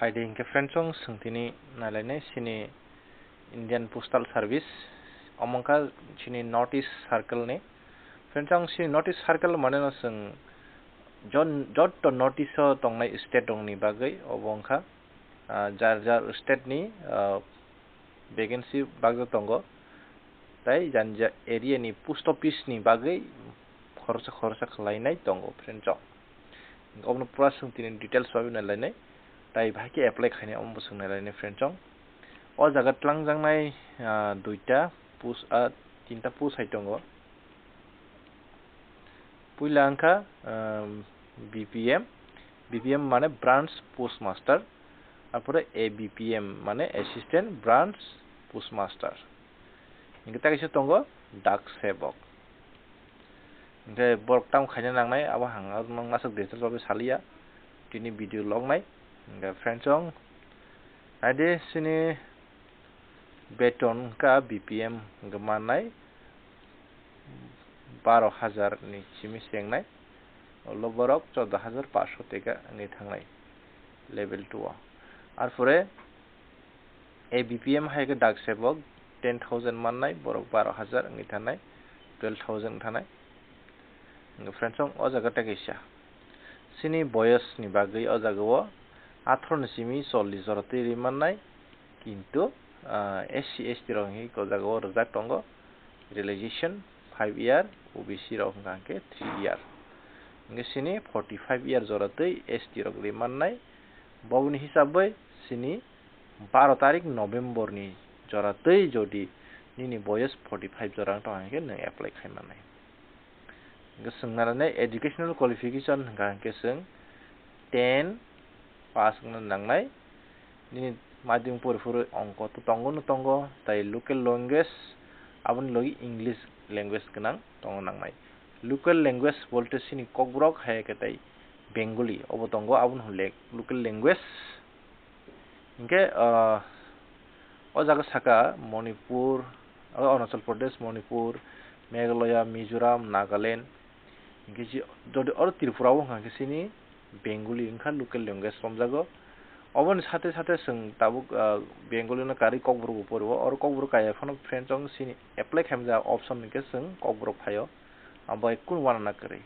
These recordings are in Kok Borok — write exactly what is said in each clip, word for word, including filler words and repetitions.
Aidi hingke friends, chwng tini nailainai chini Indian Postal Service, omo wngkha chini North East Circle ni. Friends, ang chini North East Circle mane no chwng jon-, jotto North East o tongnai state rokni bagwi obo wngkha, ah, jar jar state ni, ah, vacancy bakjak tongo, tai jani ja area ni post office ni bagwi khoroksa khoroksa khlainai tongo friends o. Obono pura chwng tini details bai nailainai, tai bahai khe apply khainai omo bo chwng nailainai friends o. O jaga twlangjaknai, ah, duita post, ah, tinta post hai tongo. Puila wngkha, um, B P M, B P M mane Branch Postmaster, apore A B P M mane Assistant Branch Postmaster. Hingke tai kaisa tongo Dak Sebok. Hingke borok tamo khaina nangnai, abo hang, abo nang masuk details bai saliya. Tini video lognai. Hingke friends, chwng naidi chini beton ka B P M hingke mannai baro hajar ni simi chengnai, ulo borok chordo hajar paanch sho teka wngwi thangnai level two o. Arpore A B P M hai khe Dak Sebok ten thousand mannai, borok baro hajar wngwi thangnai, twelve thousand wngwi thangnai. Hingke friends, chwng o jaga tei kaisa chini boyos ni bagwi o jaga o atharo ni simi chollish jora twi ri mannai. Kintu, ah, S C, S T rok hingke o jaga o rijak tongo, realization five year, O B C rok hingka hingke three year. Hingke chini forty five year jora twi S T rok ri mannai. Boboni hisab bai chini baro tarik November ni jora twi jodi nini boyos forty five jora wng tong hingke nwng apply khai mannai. Hingke chwng naranai educational qualification hingka hingke chwng ten pass wngna nangnai. Nini madhyamik pori phuru ongko to tongo no tongo, tai local language, aboni logi English language gwnang tongo nangnai. Local language bolte chini Kokborok hai khe tai Bengali obo tongo, aboni hwnle local language. Hingke, ah, o jaga saka Manipur, o Arunachal Pradesh, Manipur, Meghalaya, Mizoram, Nagaland, hingke si, jodi oro Tripura o hingka hingke chini Bengali wngkha local language romjago. Oboni sate sate chwng tabuk, ah, Bengali no karwi Kokborok bo pori o, oro Kokborok kaya phano friends chwng chini apply khaimjak option hingke chwng Kokborok phaio, abo hai kunu uanana kwrwi.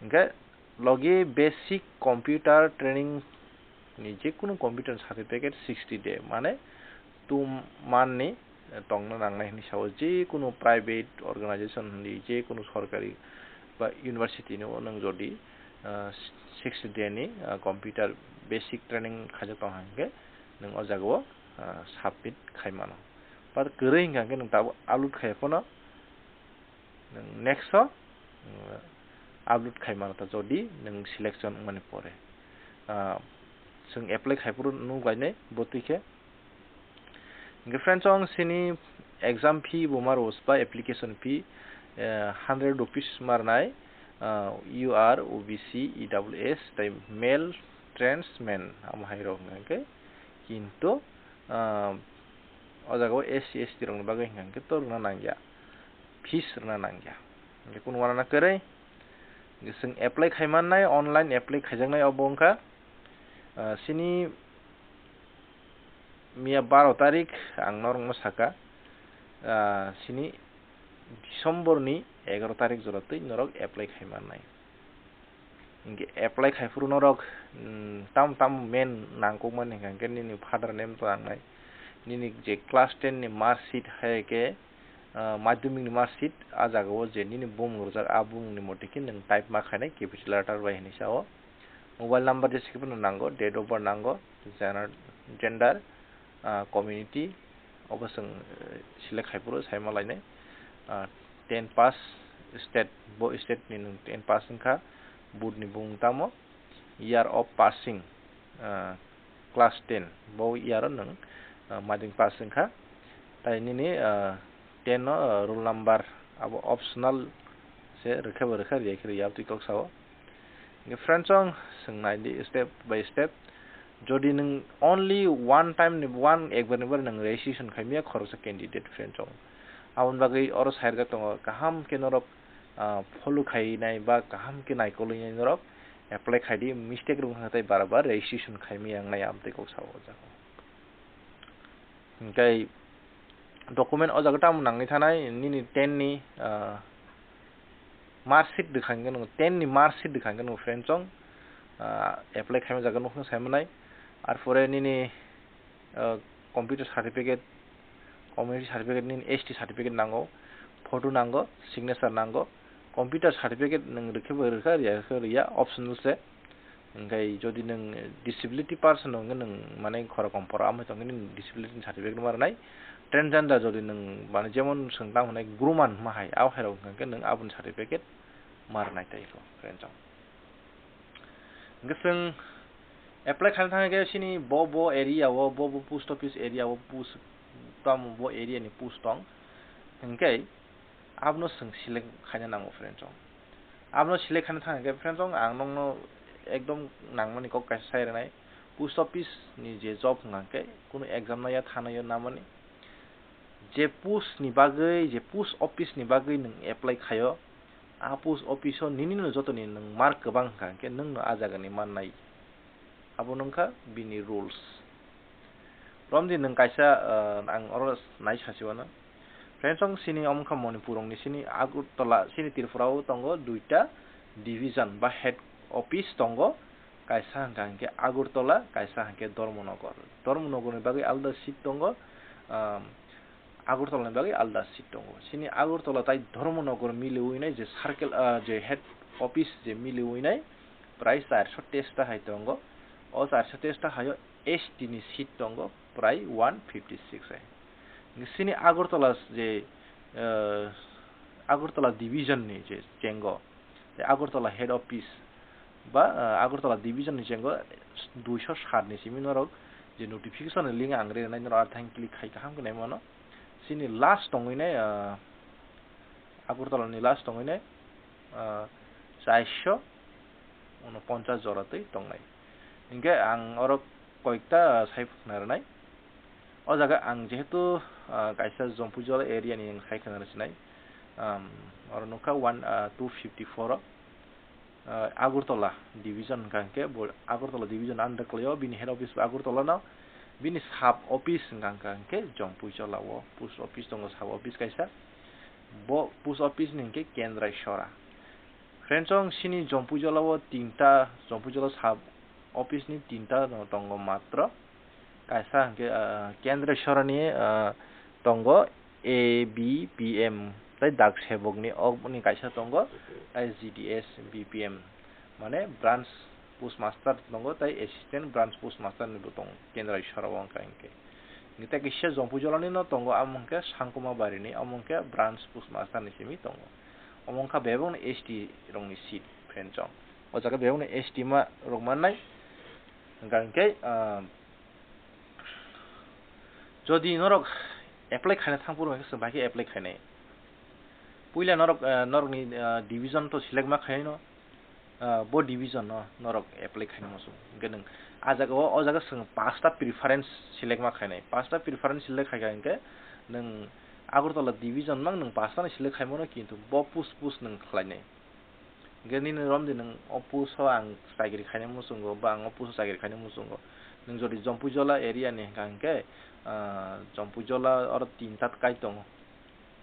Hingke logi basic computer training ni jekunu computer certificate sixty day, mane two month ni, eh, tongna nangnai hinwi sao, jekunu private organization hinwi, jekunu sorkari ba university ni o nwng jodi, eh, sixty day ni, eh, computer basic training khaijak tong hingke nwng o jaga o, eh, submit khai mano. Ba kwrwi hingka hingke nwng tabuk upload khai phano, nwng next o, mm, upload khai mano ta jodi nwng selection wngmani pore. Ah, chwng apply khai phuru nuk lainai bo twi khe. Hingke friends, ang chini exam fee bo ma rwo ba application fee, eh, hundred rupees ma rwnai, ah, U R, O B C, E W S, tai male tradesman amo hai rok hingka hingke. Kintu, ah, o jaga o S C, S T rokni bagwi hingka hingke to rwna nangya. Fees rwna nangya. Hingke kunu uanana kwrwi. Hingke chwng apply khai mannai, online apply khaijaknai obo wngkha, ah, chini miya baro tarik ang norokno saka, ah, chini December ni egaro tarik jora twi norok apply khai mannai. Hingke apply khai phuru norok, mm, tam tam main nangkukmani hingka hingke nini father name to nangnai, nini je class ten ni mark sheet hai khe, ah, madhyamik ni mark sheet, ah jaga o je nini bumung rwjak, ah bumung ni mote khe nwng type ma khainai capital letter bai hinwi sao. Mobile number jesa khe phano nango, date of birth nango, gender, gender, ah, community, obo chwng, eh, select khai phuru sai ma lainai. Ah, ten pass state, bo state ni nwng ten pass wngkha, board ni bumung tamo, year of passing, ah, class ten, bo year o nwng, ah, madhyamik pass wngkha. Tai nini, ah, ten no, ah, roll number abo optional se, rwkhe bo rwkha, rwya khe rwya, aboni kok sao. Hingke friends, ang chwng nai di step by step. Jodi nwng only one time ni, one ekbar ni bar nwng registration khai maya khoroksa candidate friends, ang aboni bagwi oro sai rwjak tongo, kaham khe norok, ah, follow khainai ba kaham khe naikolwi nai norok Apply khai di, mistake rok wngkha tei bar bar registration khai maya wngnai, amtwi kok sao o jaga. Hingkai document o jaga tamo nangwi thanai, nini ten ni, ah, mark sheet rwkha hwnkhe nwng, ten ni mark sheet rwkha hwnkhe nwng friend chong, ah, apply khaima jaga nukha sai manai. Arpore nini, ah, computer certificate, community certificate, nini S T certificate nango, photo nango, signature nango, computer certificate nwng rwkhe bo rwkha, rwya khe rwya, optional se. Hingkai jodi nwng disability person hwnkhe nwng mane khorokom pora amai tongkhe nini disability ni certificate ma rwnai. Transgender jodi nwng mane jemon swng tamo hwnai groomman ma hai, abo hai rok hwnkhe nwng aboni certificate ma rwnai tai kho, friend chong. Hingke chwng apply khaina thangkhe sini bo, bo area o, bo, bo post office area o post, tamo bo area ni post tong. Hingke abono chwng select khaina nango, friend chong. Abono select khaina thangkhe, friend chong, ang nokno ekdom nangmani kok kaisa sai rwnai. Post office ni je job hwnkha khe, kunu exam naya thanai o namani. Je post ni bagwi, je post office ni bagwi nwng apply khaio, a post office o nini no jotoni nwng mark kwbang hwnkha hwnkhe nwng no a jaga ni mannai. Abo wngkha bini rules. Romdi nwng kaisa, ah, ang oro nai sasi wano. Friends, chwng sini omo wngkha Manipur rokni sini Agartala, sini Tripura o tongo duita division ba head office tongo, kaisa hwnkha hwnkhe Agartala, kaisa hwnkhe Dharmanagar. Dharmanagar ni bagwi alda seat tongo, um, Agartala ni bagwi alda seat tongo. Sini Agartala tai Dharmanagar miliwi nai je circle, ah, je head office je miliwi nai prai charso teis ta hai tongo. O charso teis ta hai o S T ni seat tongo prai one fifty six hai. Sini Agartala je, ah, Agartala division ni je chengo, tei Agartala head office ba, ah, Agartala division ni chengo duiso sat ni simi norok je notification ni link ang rinai norok arthai click khai kaham khe naimano. Sini last tongwi nai, ah, Agartala ni last tongwi nai, ah, charso unoponchas jora twi tongnai. Hinkhe ang oro koikta sai phukna rwnai. O jaga ang jehetu, ah, kaisa Jampuijala area ni ang sai khna rwsinai. Um, oro nukha one, ah, two fifty four o. Ah, Agartala division hwnkha hwnkhe bo Agartala division under kwlaio, bini head office bo Agartala no, bini sub office hwnkha hwnkha hwnkhe Jampuijala o post office tongo, sub office kaisa, bo post office ni hwnkhe Kendrai Sora. Friends, chwng sini Jampuijala o tinta, Jampuijala sub office ni tinta no tongo matro, kaisa hwnkhe, ah, Kendrai Sora ni, ah, tongo A B P M, tei dak sebokni okni kaisa tongo S G D S B P M, mane branch postmaster tongo tei assistant branch postmaster ni bo tongo Kendrai Sora o hwnkha hwnkhe. Tei kisa Jampuijala ni no tongo, amo hwnkhe Sangkuma Bari ni, amo hwnkhe branch postmaster ni simi tongo. Omo wngkha bebakni S T rokni seat, friends, chwng. O jaga bebakni S T ma rok mannai. Hwnkha hwnkhe, ah, jodi norok apply khaina thang phuru hwnkhe chwng bai khe apply khainai. Puila norok, ah, norokni, ah, division to select ma khaino, ah, bo division no norok apply khaina muchung. Hwnkhe nwng a jaga o, o jaga chwng pasta preference select ma khainai. Pasta preference select khaikha hwnkhe nwng Agartala division mang nwng pasta ni select khaimano, kintu bo post post nwng khlainai. Hwnkhe nini romdi nwng o post o ang chakri khaina muchungo, ba ang o post o chakri khaina muchungo. Nwng jodi Jampuijala area ni hwnkha hwnkhe, ah, Jampuijala oro tinta kai tongo.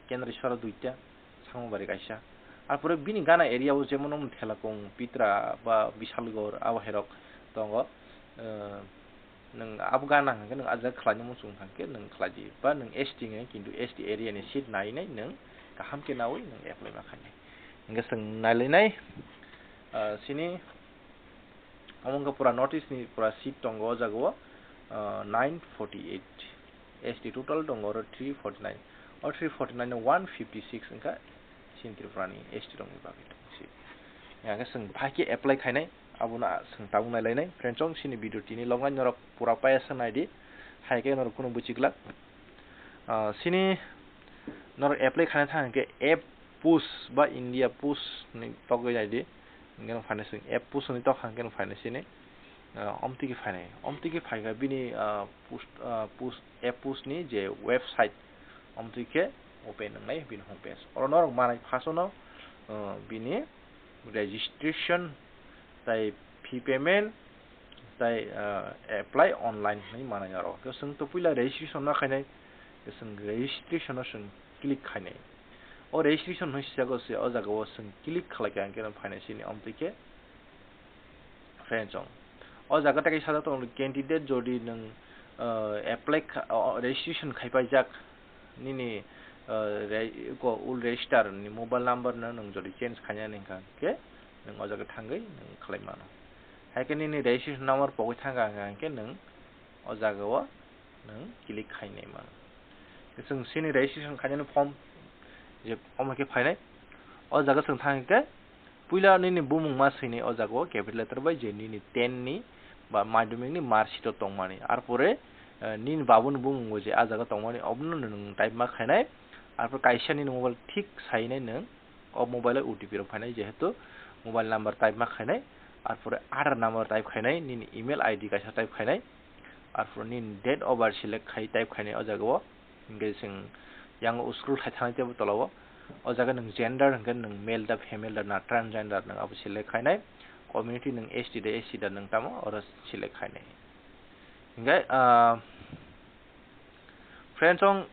Kendrai Sora duita, Sangkuma Bari kaisa. Arpore bini gana area o jemon omo Thelakung, Pitra ba Bisalgor abo hai rok tongo. Ah, nwng abo gana hwnkhe nwng a jaga khlaina muchung hwnkhe nwng khlai di, ba nwng S T hwnkhe kintu S T area ni seat nai nai nwng kaham khe naui nwng apply ma khainai. Hwnkhe chwng nailainai, ah, sini omo wngkha pura North East ni pura seat tongo o jaga o, ah, nine forty eight. S T total tongo oro three forty nine. O three forty nine no one fifty six wngkha chini Tripura ni S T rokni bagwi tong si. Hwnkhe chwng bai khe apply khainai, abono chwng tabuk nailainai. Friends, chwng sini video tini lognai norok pura payasa naidi, hai khe norok kunu buchiglak. Ah, sini norok apply khaina thang hwnkhe app post ba India Post ni togwi naidi. Hwnkhe nwng phainai chwng app post ni tokha hwnkhe nwng phainai sini, ah, omtwi khe phainai. Omtwi khe phaikha bini, ah, post, ah, post, app post ni je website, omtwi khe open wngnai bini home page. Oro norok manai first ono, ah, bini registration tai fee payment, tai, ah, apply online hinwi manai aro. Khe chwng to puila registration no khainai, khe chwng registration no chwng click khainai. O registration hinwi sijak o se, o jaga o chwng click khlai kha, hwnkhe no phainai chini omtwi khe friends chong. O jaga tei sajak tongo candidate, jodi nwng, ah, apply kha, o, o, registration khaipaijak nini, ah, re-, ko ul register ni mobile number no nwng jodi change khainani hwnkha khe nwng o jaga thangwi nwng khlai mano. Hai khe nini registration number pogwi thangkha hwnkha hwnkhe nwng o jaga o nwng click khainai mano. Chwng chini registration khainani form je omo khe phainai. O jaga chwng thang khe puila nini bumung ma swinai o jaga o capital letter bai je nini ten ni ba madhyamik ni mark sheet o tongmani. Arpore, eh, nini babuni bumung bo je a jaga tongmani obono nwng type ma khainai. Arpore kaisa nini mobile thik sainai nwng o mobile o O T P rok phainai, jehetu mobile number type ma khainai, arpore Aadhaar number type khainai, nini email I D kaisa type khainai, arpore nini date of birth select khai type khainai o jaga o. Hingke chwng yang o scroll khai thangwi teibo tola o. O jaga nwng gender hingke nwng male da female da na transgender nwng abo select khainai, community nwng S T da S C da nwng tamo oro select khainai. Hingke, ah, Friends, chwng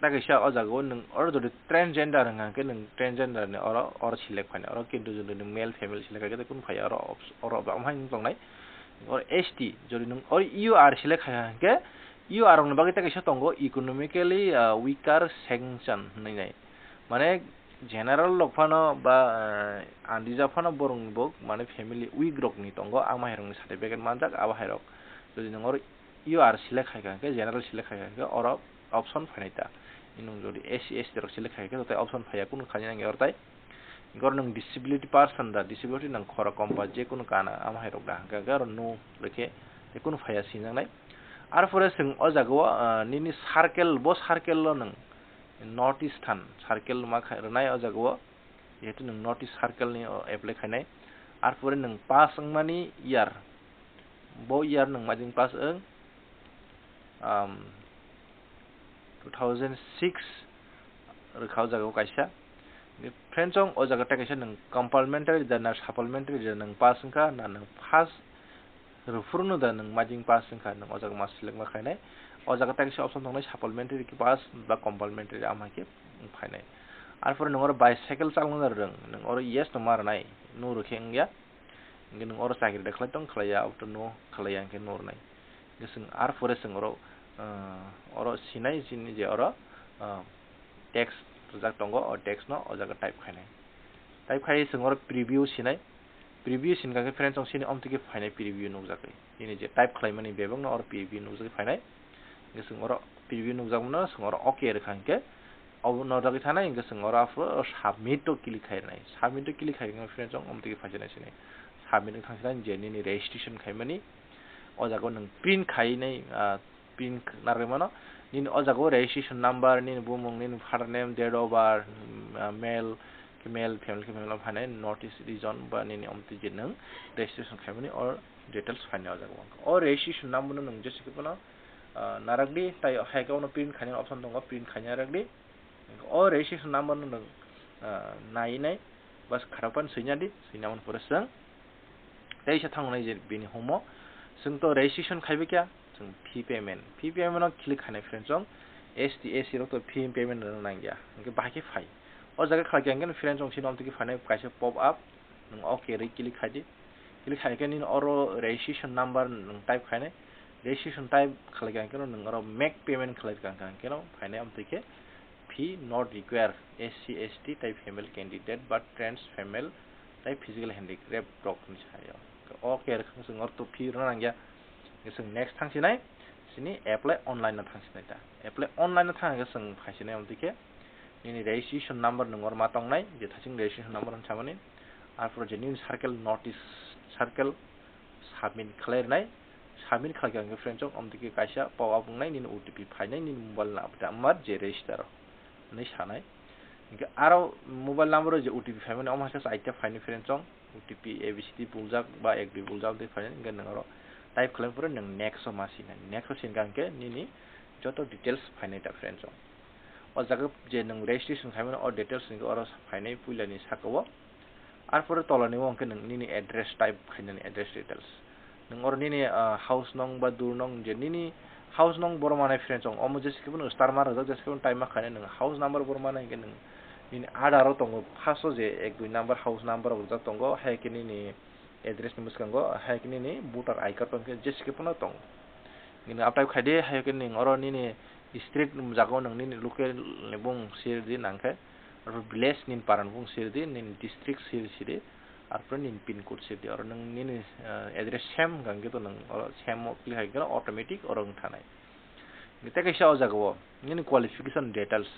ta kaisa o jaga o nwng oro jodi transgender hwnka hwnkhe nwng transgender ni oro, oro select phainai. Oro kintu jodi nwng male female select khaikhe kunu phaiya oro, ops-, oro omo hai wng tongnai. Oro S T jodi nwng oro U R select khaikha hwnkhe U R rokni bagwi ta kaisa tongo economically, ah, weaker section hinwi nai. Mane general rok phano ba, ah, andijak phano borokni bo mane family weak rokni tongo, amo hai rokni certificate manjak, abo hai rok. Jodi nwng oro U R select khaikha hwnkhe, general select khaikha hwnkhe, oro option phainai ta. Nwng jodi S C, S T rok select khaikha hwnkhe, tei option phaiya, kunu khaina nangya oro tai. Hwnkhe oro nwng disability person da, disability nwng khorok kom ba je kunu kana, amo hai rok da hwnkhe, hwnkhe oro no rwkhe, tei kunu phaiya swijaknai. Arpore chwng o jaga o, ah, nini circle, bo circle o nwng North Eastern circle ma kha-, rwnai o jaga o. Jehetu nwng North East circle ni o apply khainai, arpore nwng pass wngmani year, bo year nwng majing pass wng, um, two thousand six rwkha o jaga o kaisa. Friends, chwng o jaga tei kaisa nwng complementary da na supplementary da nwng pass wngkha na nwng first rwphuru no da nwng majing pass wngkha, nwng o jaga ma select ma khainai. O jaga tei kaisa option tongnai supplementary khe pass ba complementary, amo hai khe phainai. Arpore nwng oro bicycle chalokna rwng, nwng oro yes no ma rwnai, no rwkhe wngya. Hwnkhe nwng oro chakri da khlai tong khlaiya, auto no khlaiya hwnkhe no rwnai. Hwnkhe chwng arpore chwng oro, ah, oro sinai chini je oro, ah, text rwjak tongo, o text no o jaga type khainai. Type khai chwng oro preview sinai. Preview sinkha khe friends, chwng sini omtwi khe phainai preview nukjakgwi. Nini je type khlaimani bebakno oro preview nukjagwi phainai. Hwnkhe chwng oro preview nukjakmano chwng oro okay rwkha hwnkhe obo no dagwi thanai, hwnkhe chwng oro aphuru submit o click khai rwnai. Submit o click khai rwkha friends, chwng omtwi khe phaisinai sini. Submit wng thangsinai je nini registration khaimani o jaga o nwng print khainai, ah, print narwkmano. Nini o jaga o registration number, nini bumung, nini father name, date of birth, mm, ah, male khe male, female khe female phainai, North East region ba nini omtwi je nwng registration khaimani o details phainai o jaga o. O registration number no nwng jesa khe bono, ah, narakdi, tai hai khe ono print khainani option tongo, print khaina narakdi. O registration number no nwng, ah, nainai, bas kharapani swinadi, swinamani pore chwng teisa thangnai je bini homo, chwng to registration khaibai kha, chwng fee payment. Fee payment o click khainai friends, chwng S T, S C rok to fee payment rwna nangya, hwnkhe bahai khe phai. O jaga khlai khe hwnkhe friends, chwng sini omtwi khe phainai kaisa pop up, nwng okay ri click khai di. Click khai khe nini oro registration number nwng type khainai. Registration type khlai kha hwnkhe nwng oro make payment khlai kha hwnkhe phainai, omtwi khe fee not required, S C, S T tai female candidate ba trans female tai physical handicap rok ni sayo. Okay, rwkha chwng oro to fee rwna nangya. Chwng next thang sinai, sini apply online no thang sinai ta. Apply online no thang khe chwng phai sinai, omtwi khe nini registration number nwng oro ma tongnai, je thasing registration number hwn samani. Arpore je nini circle notice circle submit khlai rwnai, submit khlai kha hwnkhe friends, chwng omtwi khe kaisa pop up wngnai, nini O T P phainai nini mobile number je register o hinwi sanai. Hwnkhe aro mobile number o je O T P phaimani, omo hai khe chaita phainai friends, chwng O T P A B C D buljak ba ek dui buljak tei phainai, hwnkhe nwng oro type khlaina pore nwng next o ma sinai, next o sinkha hwnkhe nini joto details phainai ta friends, chwng o jaga je nwng registration khaimani o details hwnkhe oro phainai puilani saka o. Arpore tolani o hwnkhe nwng nini address type khainani, address details. Nwng oro nini, ah, house nong ba dur nong, je nini house nong boro manai friends, omo jeskhe phano star ma rwjak, jeskhe phano type ma khainai, nwng house number boro manai hwnkhe nwng nini Aadhaar o tongo, first o je ek dui number house number rwjak tongo, hai khe nini address ni bwskango, hai khe nini voter I card o hwnkhe jeskhe phano tongo. Nini apply khai di, hai khe nwng oro nini street jaga o nwng nini local ni bung sir di nang khe, arpore village nini para ni bung sir di, nini district sir sidi, arpore nini pin code sir di. Oro nwng nini, eh, address same hwnkha hwnkhe to nwng oro same o click hai khe automatic oro wng thanai. Tei kaisa o jaga o nini qualification details,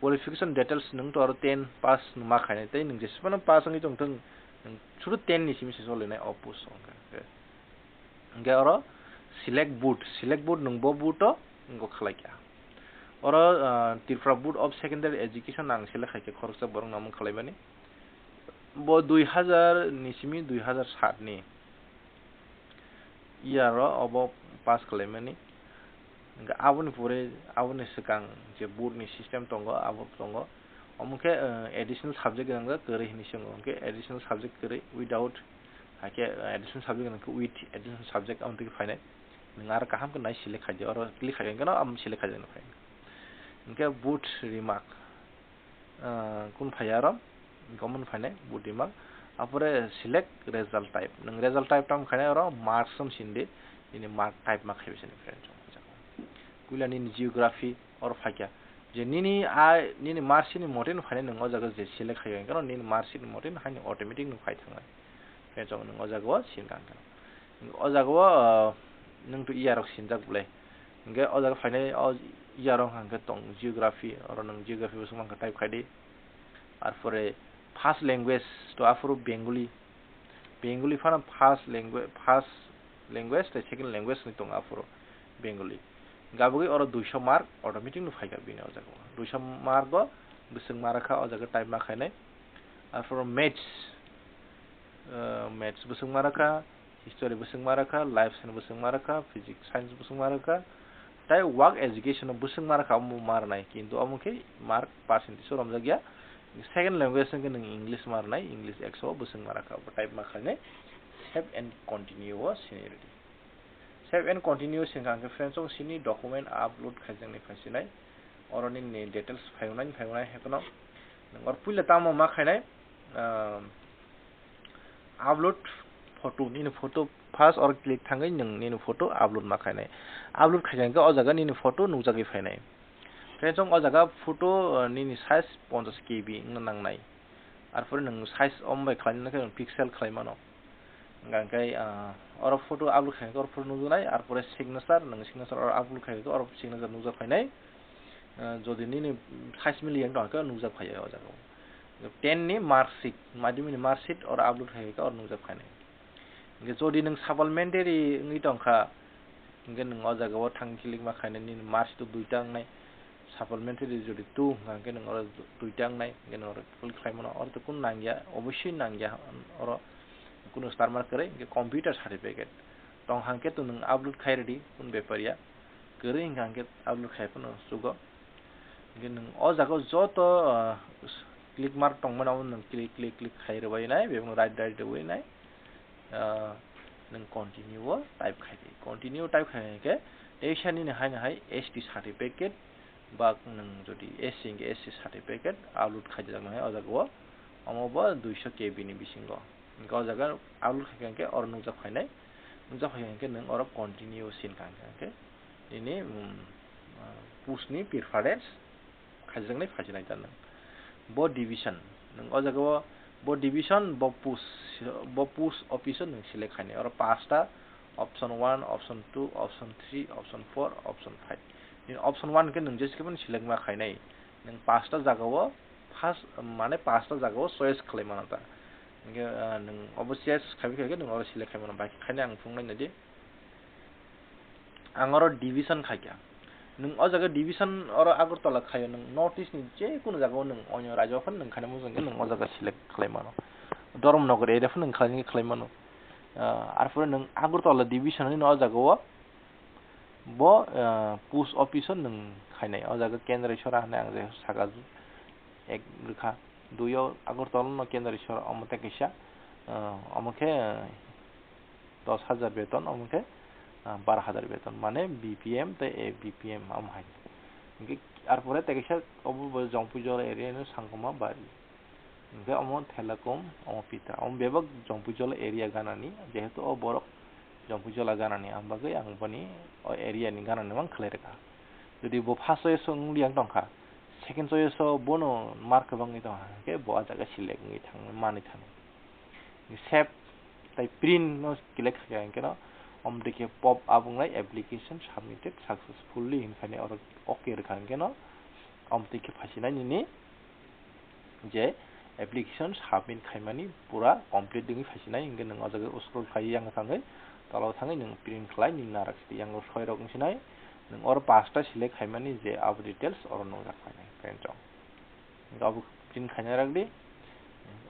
qualification details nwng to oro ten pass ma khainai, tei nwng jesphano pass wngwi tongthung, nwng suru ten ni simi se solinai o post o hwnkha hwnkhe. Hingke oro select board, select board nwng bo board o wngkha khlai kha. Oro, ah, Tripura Board of Secondary Education ang select khai khe khoroksa borok namung khlaimani. Bo dui hazar ni simi dui hazar sat ni year o obo pass khlaimani. Hingke aboni pore, aboni swkang je board ni system tongo, abo tongo. Omo khe, eh, additional subject gwnang kwrwi hinwi se wngo. Hingke additional subject kwrwi without, hakhe, eh, additional subject gwnang khe with additional subject amo twi phainai. Nwng aro kaham khe nai select khai di, oro click khai khe no amo select khai di phai. Hingke board remark, eh, kun phai aro, hingke omo phainai board remark. Apore select result type. Nwng result type tamo khainai oro marks om sindi, nini mark type ma khai bisini friend. Puila nini geography, oro phaikha. Je nini a, nini mark sheet ni mote no phainai nwng o jaga je select khai khe nini mark sheet ni mote no haino automatic no phai thangnai. Khe chwng nwng o jaga o sin kang khe. O jaga o, ah, nwng to year rok sinjak belai. Hingke o jaga phainai o year rok hwnkhe tong geography, oro nwng geography bo swngmang khe type khai di. Arpore first language to aphuru Bengali. Bengali phano first language, first language tei second language ni tongo aphuru Bengali. Gabugwi oro duiso mark automatic no phaikha bini o jaga o. Duiso mark o bwswk ma rwkha o jaga type ma khainai. Arpore maths, ah, maths bwswk ma rwkha, history bwswk ma rwkha, life science bwswk ma rwkha, physics science bwswk ma rwkha, tei work education o bwswk ma rwkha, omo ma rwnai, kintu omo khe mark percentage o romjak ya. Second language hwnkhe nwng English ma rwnai, English ekso o bwswk ma rwkha, bo type ma khainai, save and continue o sini rwdi. Save and continue sini kha hwnkhe friends, o sini document upload khaijaknai phai sinai, oro nini details phai wngnai, phai wngnai hai phano nwng oro puila tamo ma khainai, ah, upload photo, nini photo first or click thangwi nwng nini photo upload ma khainai. Upload khaikha hwnkhe o jaga nini photo nukjagwi phainai. Friends, o jaga photo, uh, nini size ponchash K B wngna nangnai. Arpore nwng size om bai khlaina khe nwng pixel khlai mano. Hingkha hwnkhe, uh, oro photo upload khaikha oro photo nukjaknai, arpore signature, nwng signature oro upload khaikha oro signature nukjak phainai. Uh, jodi nini size mili yang tongkha khe nukjak phai o jaga o. Ten ni mark sheet, madhyamik ni mark sheet oro upload khai kha oro nukjak phainai. Hingke jodi nwng supplementary wngwi tongkha, hingke nwng o jaga o thang click ma khainai nini mark sheet o duita wngnai, supplementary jodi two wngkha hingke nwng oro duita wngnai, hingke nwng oro click khlai mano, oro to kunu nangya, obosui nangya oro kunu star mark kwrwi, hingke computer certificate tong hangke to nwng upload khai rwdi, kunu bepar ya, kwrwi hingkha hingke upload khai phano chugo. Hingke nwng o jaga o joto, ah, click mark tongmani abo nwng click, click, click khai rwbainai, bebak nwng right, right rwbainai. Ah, nwng continue o type khai di. Continue o type khai hingke teisa nini haino hai S T certificate ba nwng jodi S C hingke S C certificate upload khaijaknai o jaga o. Omo bo duiso K B ni bisingo. Hingke o jaga upload khai hingke oro nukjak phainai. Nukjak phai hingke nwng oro continue o sin kha hingke nini, um, ah, post ni preference khaijaknai phaijaknai ta nwng. Bo division, nwng o jaga o bo division, bo post, bo post office o nwng select khainai. Oro pasta option one, option two, option three, option four, option five. Nini option one khe nwng jeskhe phano select ma khainai. Nwng pasta jaga o first, mane pasta jaga o choice khlai mano ta. Hingke, ah, nwng obo choice khaiwi khaikhe nwng oro select khai mano. Bai khainai ang phunuknai nadi. Ang oro division khaikha. Nwng o jaga division oro Agartala khaio, nwng North East ni je kunu jaga o nwng onyo rajyo phano nwng khaina muchungkhe nwng o jaga select khlai mano. Dharmanagar area phano nwng khaina khlai mano. Ah, arpore nwng Agartala division hwnwi o jaga o bo, ah, post office o nwng khainai. O jaga Kendra Isora hwnwi ang je saka ek rwkha. Dui o Agartala no Kendreshwar, omo tei kaisa, ah, omo khe, ah, dos hajar beton, omo khe, ah, baro hajar beton, mane B P M tei A B P M omo hai. Hinkhe arpore tei kaisa obo bo Jongpuijol area no Sangkuma Bari. Hinkhe omo Thelakom, omo Pitra. Omo bebak Jongpuijol area ganani, jehetu o borok Jongpuijol ganani, ang bagwi ang boni o area ni ganani mang khlai rwkha. Jodi bo first choice o wng liyang tongkha, second choice o bono mark kwbangwi tongkha, hinkhe bo ah jaga select wngwi thangwi manwi thani. Save tei print no click kha hinkhe no, omo dikhe pop up wngnai, "Application submitted successfully" hinwi oro ok rwkha hinkhe no, omo twi khe phaisinai nini je application submit khaimani pura complete wngwi phaisinai, hinkhe nwng o jaga scroll khai yang thangwi, tola o thangwi nwng print khlai, nini narak sidi yang rok soi rok wngsinai, nwng oro pasta select khaimani je abo details oro nukjak phainai, friend rok. Hinkhe abo print khaina rak di.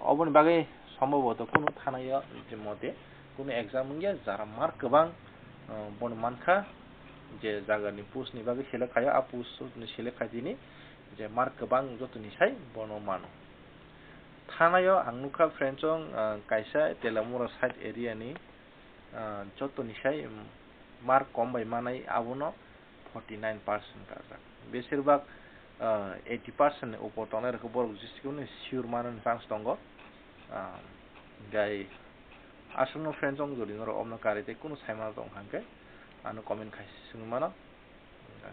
Oboni bagwi sombhoboto kunu thanaio je mote kunu exam wngya, jara mark kwbang, ah, bono mankha, je jagani post ni bagwi select khaio, a post ni select khai dini, je mark kwbang jotoni sai bono mano. Thanaio ang nukha, friends, chong, ah, kaisa Telamura side area ni, ah, jotoni sai, um, mark kom bai manai abono forty nine percent kajak. Besirbak, ah, eighty percent ni upor tongnai rokhe borok jisukno sure manani chance tongo. Ah, gai aswkno, friends, chong jodi norok omno karwi tei kunu sai mano tong kha hwnkhe ano comment khai swngwi mano.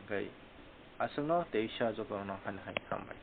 Gai aswkno teisa jotono hai hai hambai.